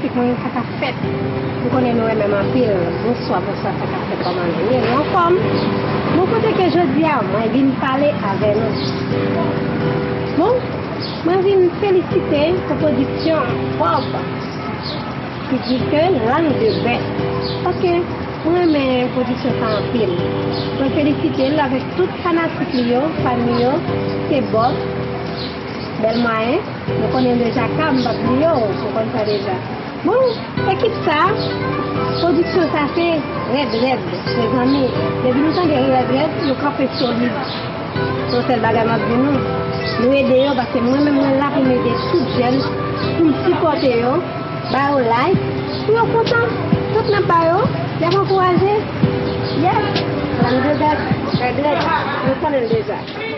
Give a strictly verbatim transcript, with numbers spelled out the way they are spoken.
Mwen, sa k ap fèt? M konnen nou renmen m anpil. Bonswa, bonswa, sa k ap fèt, kòman nou ye? Nou anfòm? Bon, kote ke jodi a, mwen vin pale avè nou. Bon, mwen vin felisite pou pwodiksyon Bob ki di ke Langue de Bœuf. Paske mwen renmen pwodiksyon sa anpil. Mwen felisite l avèk tout fanatik li yo, fan li yo, se Bob. Bèl mwayen. Nou konnen deja ka, m p ap bliye w, ou konn sa deja. Bon, ekip sa, pwodiksyon sa se rèd rèd, mezanmi. Depi nou tande rèd rèd, nou kanpe solid. Se yon sèl bagay m ap di nou. Nou ede yo, paske mwen menm mwen la pou m ede tout jèn, pou m sipòte yo, ba yo like, pou yo kontan. Tout n ap ba yo, y ap ankouraje. Yes, Langue de Bœuf, rèd rèd, nou konnen l deja.